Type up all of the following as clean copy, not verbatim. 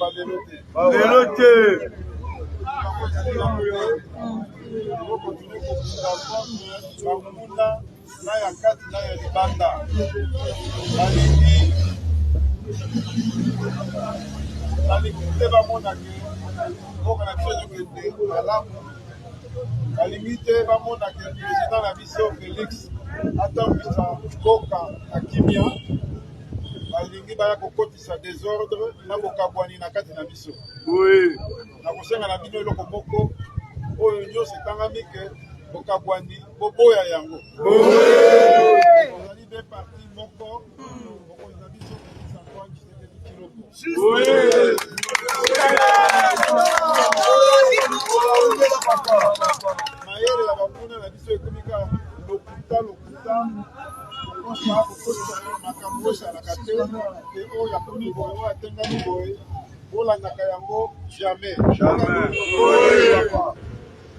Tokolemba lelo te. Lelo te. Tokokontinue kobunda contre banguna na ya kati na ya libanda. Balingi balingi te bamona ke mboka na biso ezokende malamu. Balingi te bamona ke president na biso Felix atambwisa mboka na kimia. Balingi baya kokotisa desordre na bokabwani na kati na biso. Oui. Nakosenga na bino eloko moko oyo nyonso etangami ke bokabwani boboya yango. Tozali be parti moko, mokonzi na biso Felix Antoine Tshisekedi Tshilombo. Oui. Mayele ya banguna na biso ekomi kaka lokuta lokuta, kokosa kokosa makambo oyo ezalaka te, ke oyo akomi boye, oyo atengami boye, bolandaka yango jamais. Jamais.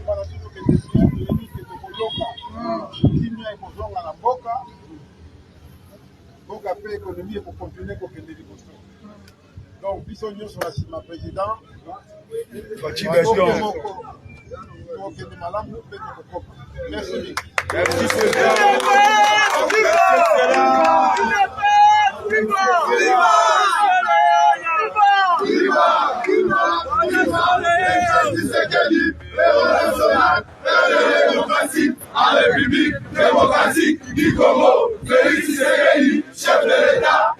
Bana tozokende bien, toyebi ke tokolonga, kimia ekozonga na mboka, mboka mpe ekonomi ekokontinue kokende liboso. Donc biso nyonso na nsima président Fatshi Beton. moko tokokende malamu mpe tokokoma. Merci mingi. Merci président. Viva! Viva! Viva! Tshisekedi, héros national, père de la démocratie, à la République démocratique du Congo. Félix Tshisekedi, chef de l'État.